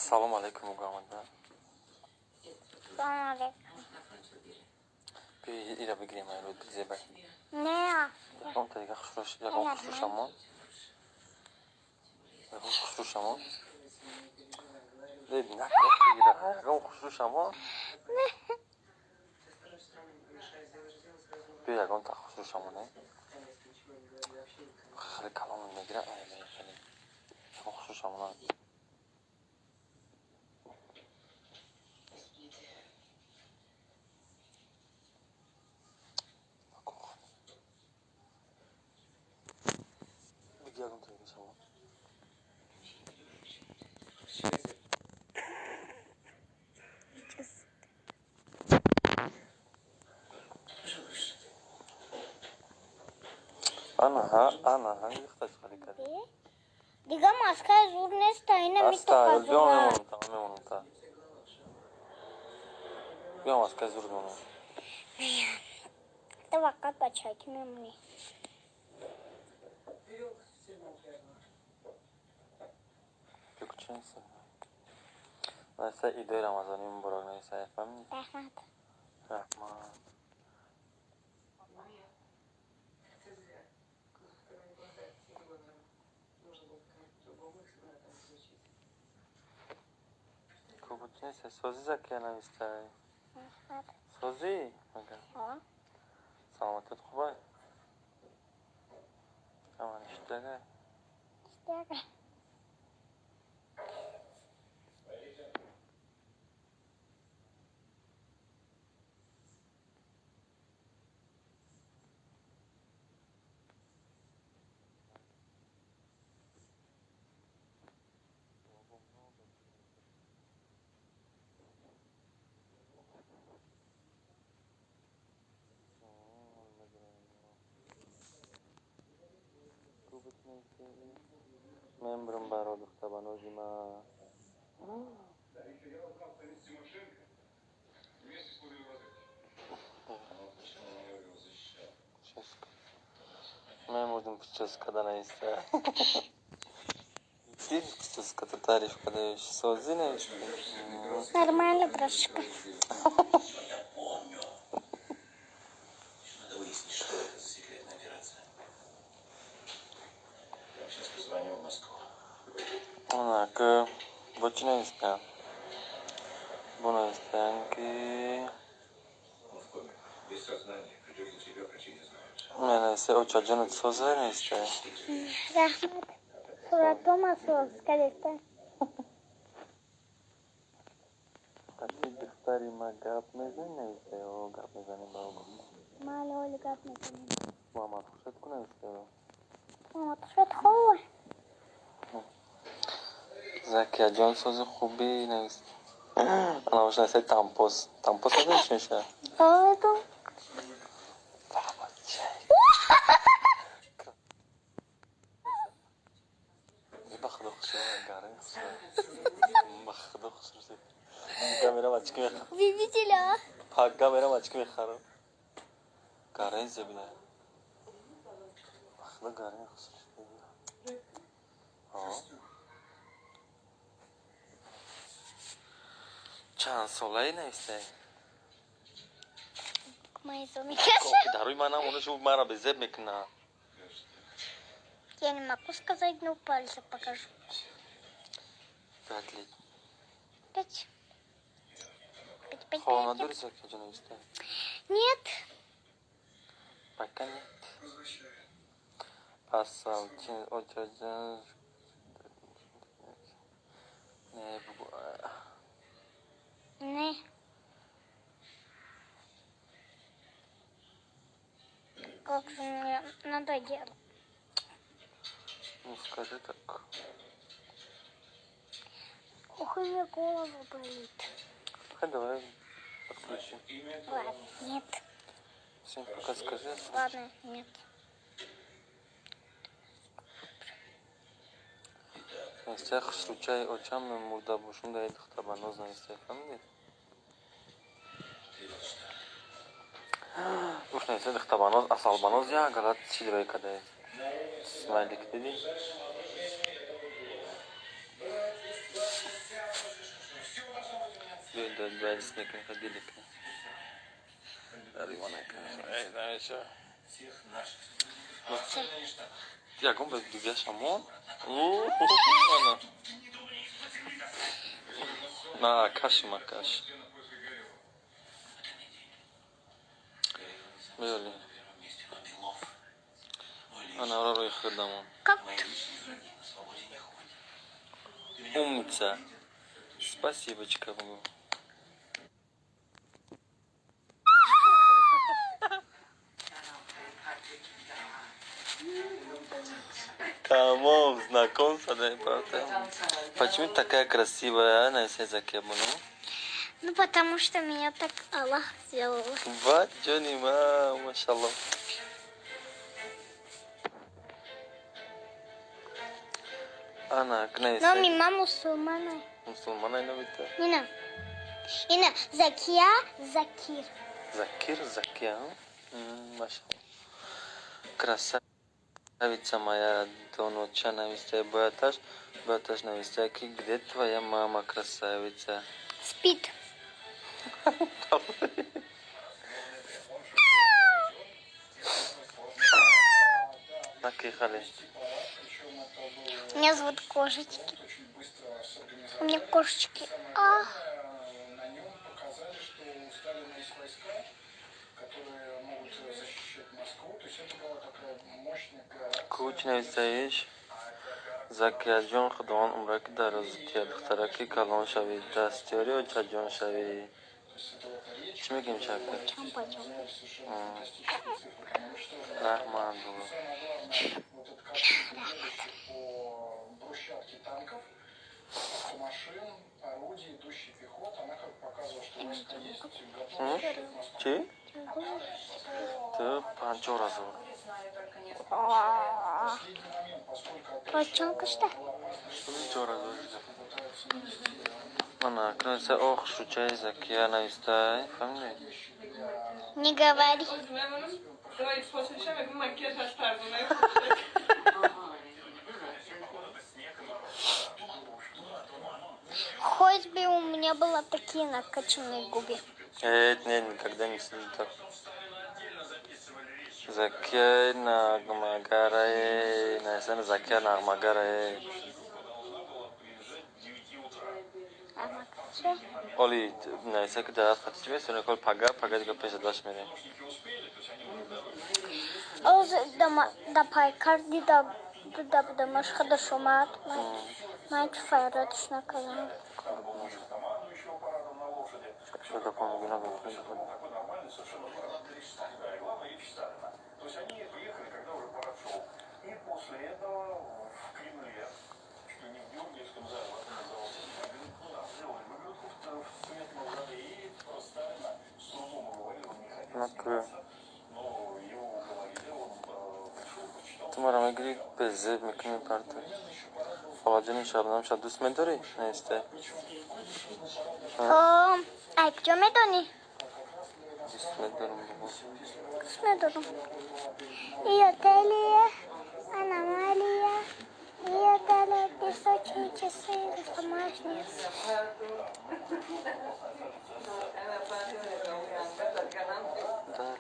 Ассалому алайкум, Муҳаммад. Салом алейкум. Ира бигирем, айрӯд зебай. Не. Ягон та дига хушрӯш, ягон хушрӯшамон. Ягон хушрӯшамон. Дед, накоф бигира. Ягон хушрӯшамон. Биё ягон та хушрӯшамон, э? Хеле калон мегира, хеле. Ягон хушрӯшамон. Биги ягон та дига шамон. Анаҳа, анаҳа, ихтач хали кардӣ. Дига маскаи зур неста, ина Аста, биё митоказура. мемонам та, мемонам та. Биё маскаи зур мемонам. Та вақт бачаки мемонӣ. Биё куча неста. Наиста идои Рамазонӣ муборак наиста, фаҳмидӣ? Раҳмат. Раҳмат. Кубут неста, созӣ Закия навистай. Раҳмат. Созӣ? Мага. Ҳо. Саломатият хубай? Ама ништага. Иштага. Мембрам баро духтабанози ма. Мемурдим прическа наиста. Ти прическата тариф кадаеш созӣ навишти? Нормально трошка. Я помню. Надо выяснить, что это за секретная операция. Я сейчас позвоню в Москву. Онака бо чӣ нависта? Бо навистаям ки Он в коме. Без сознания. Придет в себя, врачи не знают. менависта очаҷонат соза нависта. Раҳмат. Суратома соз кадеста. Қати духтари ма гап мезанӣ нависта ё гап мезанӣ ба ӯ? Мали оли гап мезанем. Муҳаммад Хуршед ку нависта ё? Муҳаммад Хуршед хуб. Закияҷон сози хубӣ нависта. Ана бош нависта тампос. Тампос надонӣ чӣ мешавад? Ҳо, Ба худо хушрӯ, гарми хушрӯ. Ба худо хушрӯ. Камера мачки мехарам. Видите ли, а? Пагга мерам очки мехарам. Гарми зебида. Ба худо гарми хушрӯ. Чанд солаи навистаи? Майзо мекаша. Дар рӯи ман намонда шу маро безеб мекунад. Я не могу сказать, но пальцы покажу. Пять лет. Пять. Пять, пять, Хоб пять. надори Закияҷон нависта? Нет. Пока нет. Асал, чин, очаҷон. Не, бугу. Не. Как же мне надоело. Ну скажи так. Ох, у меня голова болит. Хай давай отключи. Ладно, нет. Всем пока скажи. Ладно, нет. Нависта хушрӯчаи очам мемурда бошум дар духтарбаноз нависта, фаҳмидӣ? Уш нависта духтарбаноз, асалбаноз як галат чӣ рӯй кардааст? Смайлик дидӣ? Бояд мекунӣ, дили кунӣ. Ягон ба дигаша мон. На каши макаш. Бели. Ана рӯи худамон. Умница. Спасибочка. Тамом, знакомство, да, правда. Почему такая красивая, а, Найса Закебу, ну? Ну, потому что меня так Аллах сделал. Вот, Джонни, ма, машаллах. Ана, Но ми мама мусульмана. Мусульмана навита. Нина. Ина, Закия, Закир. Закир, Закия. Машаллах. Красавица моя, доноча навистая, бояташ, бояташ навистая, где твоя мама, красавица? Спит. Накихали. Меня зовут кошечки. У меня кошечки. А. На нем показали, что у Сталина есть войска, которые могут защищать Москву. То есть это была такая мощная пиар-акция. Куч нависаиш. Закияҷон, Худованд умраки дароз диҳад, духтараки калон шавӣ, дастёри очаҷон шавӣ. Чӣ мегӯем, Шавкат? Почем, почем? Совершенно фантастические цифры. Там уничтожено. Раҳмат, бобо. Самое главное, вот эта картинка, бегающих по брусчатке танков, автомашин, орудий, идущей пехоты, она как бы показывала, что войска есть, готовы защищать Москву. Чӣ? Ту 50 000. Последний момент, поскольку опять же, Почем кошта? была опасность, что 4000. попытаются нанести Ана акнун ох, шучаи Закия навистай, фаҳмидӣ? Не говори. Давай, макияж оставим. Хоть бы у меня было такие накачанные губы. Нет, никогда не сидит так. Закия нағмагарае, нависана Закия нағмагарае. А макача? Оли, нависа ки дар хати чӣ месони, кол пага, пага дига пеша даш мерем. Оз да пайкар дида буда буда маш худаш омад. Ман чу файротш накардам. Шо гапам гуна гапам. То есть они приехали, когда уже парад шел. И после этого в Кремле, чуть ли не в Георгиевском зале, потом назывался, ну, там сделали выгрузку в цвет мавзолея, и просто Сталина с трудом уговорили, он не хотел Ну-ка. сниматься, но его уговорили, он пришел, почитал. Ту маро мегирӣ, безеб мекунӣ, парта. Холаҷони Шабнам ша дӯст медорӣ? Несте. О, ай куҷо медонӣ? Дӯст медорам, бобо. Дӯст медорам. И отелия, аномалия, и отели, песочные часы, домашние. Дар